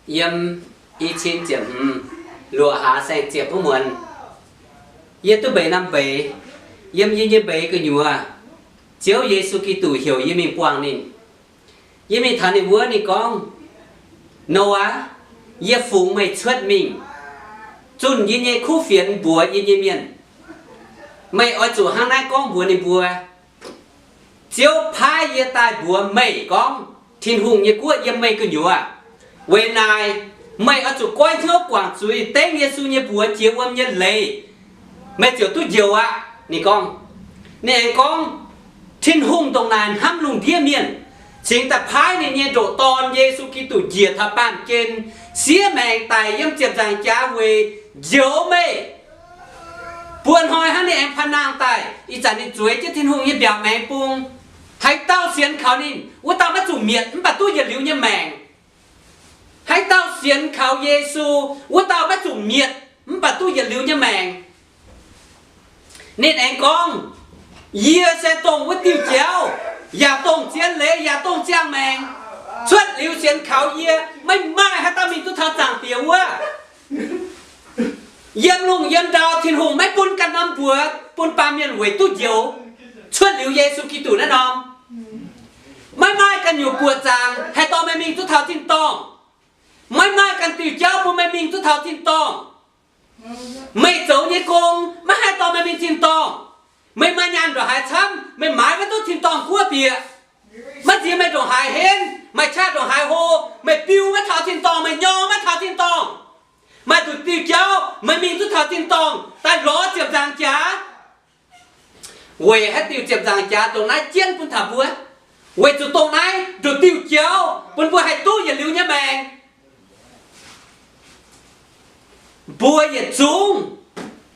Yiem i cin ziepc hmz, luoqc hlaax saeng-ziepc wuov muonz, yie duqv mbeix norm mbeix. Yiem yie nyei mbeix gu'nyuoz, Ziouv Yesu Giduc heuc yie mingh buangh ninh. Yie mingh taux ninh wuov, ninh gorngv, Noaa, yie fungx meih cuotv mingh zunh yie nyei kuv fienx mbuox yie nyei mienh. Meih oix zuqc hnangv naaiv gorngv mbuox ninh mbuo, Ziouv paaiv yie daaih mbuox meih gorngv, Tin-Hungh nyei guoqv yiem meih gu'nyuoz. Weic naaic, meih oix zuqc goiv hnyouv guangc zuiz, dengv Yesu nyei mbuox jiex wuom nyei leiz, meih ziouc duqv njoux aqv. Ninh gorngv, ninh aengx gorngv, Tin-Hungh ndongc naaic hnamv lungh ndiev mienh, cingx daaih paaiv ninh nyei ndoqc Dorn, Yesu Giduc, njiec taux baamh gen, siev maengc daic yiem ziepc nzaangc jaax weic njoux meih, buo hnoi hnangv ninh aengx paa nangh daaih. Ih zanc ninh zueiz jienv Tin-Hungh nyei mbiaauc maengx bung. Haaix dauh sienx kaux ninh, wuov dauh maiv zuqc mietc mv baac duqv yietc liuz nyei maengc. Haaix dauh sienx kaux Yesu, wuov dauh maiv zuqc mietc mv baac duqv yietc liuz nyei maengc. Ninh aengx gorngv, Yie se dongh wuov diuh jauv, yaac dongh zien leiz, yaac dongh ziangh maengc. Cuotv liuz sienx kaux yie, maiv maaih haaix dauh mingh duqv taux Zaangc Diex wuov. Yiem lungh yiem ndau Tin-Hungh maiv bun ganh norm mbuox bun baamh mienh weic duqv njoux, cuotv liuz Yesu Giduc naaiv norm. Maiv maaih ganh nyungc buoqc zaangc haih dorh meih mingh duqv taux tin-dorngh. Maiv maaih ganh diuh jauv bun meih mingh duqv taux tin-dorngh. Meih zoux nyei gong maiv haih dorh meih mingh tin-dorngh. Meih maaih nyaanh ndongc haaix camv, meih maaiz maiv duqv tin-dorngh guoqv bieqc. Maiv nziex meih ndongc haaix henv, maaih qaqv ndongc haaix hlo, meih biu maiv taux tin-dorngh, meih nyorng maiv taux tin-dorngh. Maaih nduqc diuh jauv meih mingh duqv taux tin-dorngh daaih lorz ziepc nzaangc jaax. Weic haaix diuc ziepc nzaangc jaax ndongc naaiv jienv bun taux mbuo? Weic zuqc dongh naaiv nduqc diuh jauv bun mbuo haih duqv yietc liuz nyei maengc. Mbuo yietc zungv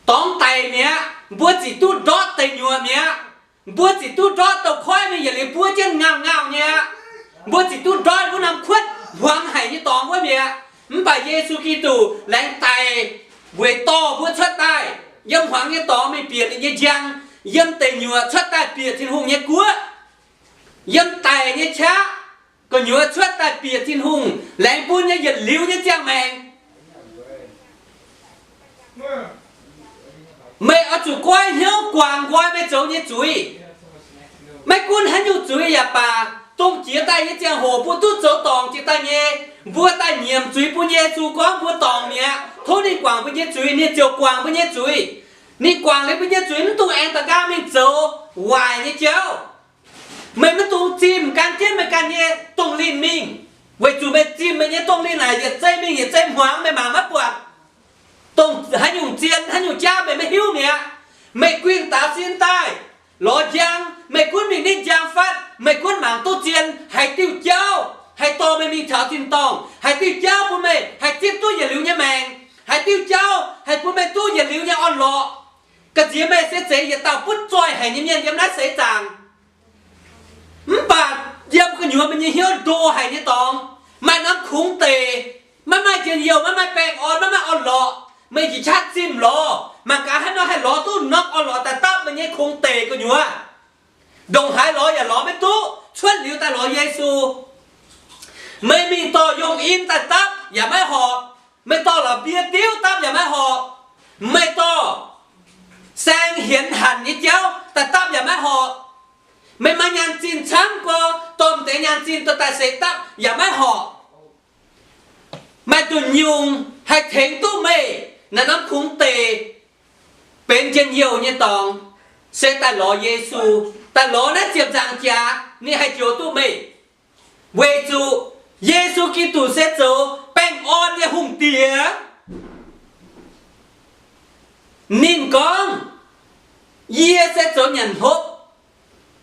dorngx daic mi'aqv. Mbuo ziqc duqv ndortv deic nyuoqc mi'aqv. Mbuo ziqc duqv ndortv douz-koiv mingh yietc liuz buov jienv ngauh ngauh nyei aqv. Mbuo ziqc duqv ndortv wuov norm kuotv hmuangx haic nyei dorngx wuov mi'aqv. Mv baac Yesu Giduc laengz daic weic dorh mbuo cuotv daaih yiem hmuangx nyei dorngx mingh bieqc ninh nyei njang, yiem deic nyuoqc cuotv daaih bieqc Tin-Hungh nyei guoqv, yiem daic nyei qaqv gu'nyuoz cuotv daaih bieqc Tin-Hungh laengz bun nyei yietc liuz nyei ziangh maengc. Meih oix zuqc goiv hnyouv guangc nqoi meih zoux nyei zuiz. Maiv gunv haaix nyungc zuiz yaac baac, dongh jiex daaih nyei ziangh hoc mbuo duqv zoux dorngc jiex daaih nyei, mbuo daaih nyiemc zuiz bun Yesu gorngv mbuo dorngc mi'aqv. Tov ninh guangc mbuo nyei zuiz, ninh ziouc guangc mbuo nyei zuiz. Ninh guangc liuz mbuo nyei zuiz, mv dungx aengx da'nqaang mingh zoux waaic nyei jauv. Meih maiv dungx zimh gan jienv meih ganh nyei dongh linh mingh, weic zuqc meih zimh meih nyei dongh linh naaic yietc zei mingh yietc zei hmuangx, meih mangc maiv buatc. Dongh haaix nyungc zien, haaix nyungc jaav meih maiv hiuv mi'aqv. Meih guingh daaux sin daaih lorz njang, meih gunv mingh ninh njang fatv, meih gunv mangc duqv zien haaix diuh jauv haih dorh meih mingh taux tin-dorngh, haaix diuh jauv bun meih haih zipv duqv yietc liuz nyei maengc, haaix diuh jauv haih bun meih duqv yietc liuz nyei orn-lorqc. Ga'nziex meih se zeiz yietc dauh butv zoih haic nyei mienh yiem naaiv seix zaangc. Mv baac yiem gu'nyuoz meih nyei hnyouv ndo haic nyei dorngx, maaih norm kungx deic, maiv maaih njien-youh, maiv maaih baengh orn, maiv maaih orn-lorqc, meih njiec qaqv zimh lorz, mangc gaax haaix nor haih lorz duqv norm orn-lorqc daaih dapv meih nyei kungx deic gu'nyuoz. Ndongc haaix lorz yaac lorz maiv duqv, cuotv liuz daaih lorz Yesu. Meih mingh dorh yongh in daaih dapv yaac maiv horpc. Meih dorh la'mbie diuv dapv yaac maiv horpc. Meih dorh saeng hienx hanc nyei jauv daaih dapv yaac maiv horpc. Meih maaih nyaanh zinh camv gorx, dorh m'deix nyaanh zinh dorh daaih seix dapv yaac maiv horpc. Maaih nduqc nyungc haih tengx duqv meih naaiv norm kungx deic benx njien-youh nyei dorngx, se daaih lorz Yesu, daaih lorz naaiv ziepc nzaangc jaax, ninh haih njoux duqv meih. Weic zuqc Yesu Giduc se zoux baengh orn nyei hungh diex. Ninh gorngv, Yie se zoux nyanc hopv.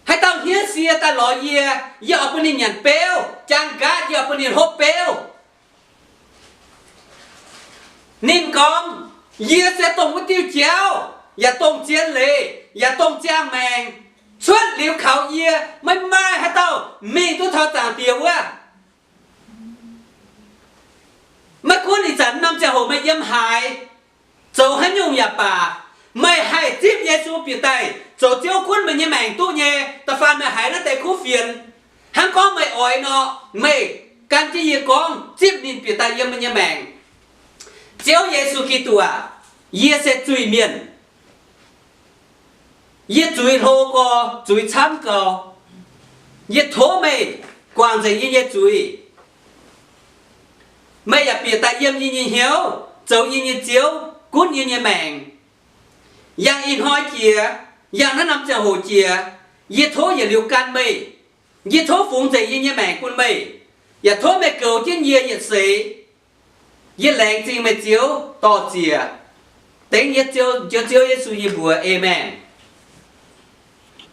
Haaix dauh hniev sie daaih lorz yie, yie oix bun ninh nyanc beuv. Jaang nqaatv yie oix bun ninh hopv beuv. Ninh gorngv, Yie se dongh wuov diuh jauv, yaac dongh zien leiz, yaac dongh ziangh maengc. Cuotv liuz kaux yie, maiv maaih haaix dauh mingh duqv taux Zaangc Diex wuov. Maiv gunv ih zanc norm ziangh hoc meih yiem haaix, zoux haaix nyungc yaac baac, meih haih zipv Yesu bieqc daaih zoux Ziouv gunv meih nyei maengc duqv nyei. Da'faanh meih haiz naaiv deix kuv fienx, hnangv gorngv meih oix nor, meih gan jienv yie gorngv, zipv ninh bieqc daaih yiem yie nyei maengc. Ziouv Yesu Giduc aac, yie se zuiz-mienh. Yie zuiz hlo gau, zuiz camv gau. Yie tov meih guangc nzengc yie nyei zuiz. Meih yaac bieqc daaih yiem yie nyei hnyouv, zoux yie nyei Ziouv, gunv yie nyei maengc. Yangh ih hnoi jiex, yangh naaiv norm ziangh hoc jiex, yie tov yietc liuz gan meih. Yie tov fungx nzengc yie nyei maengc bun meih, yaac tov meih goux jienv yie yietc seix. Yie laengz zingh meih Ziouv, dorh ziec. Dengv yie Ziouv, Ziouv Yesu nyei mbuox, aamen.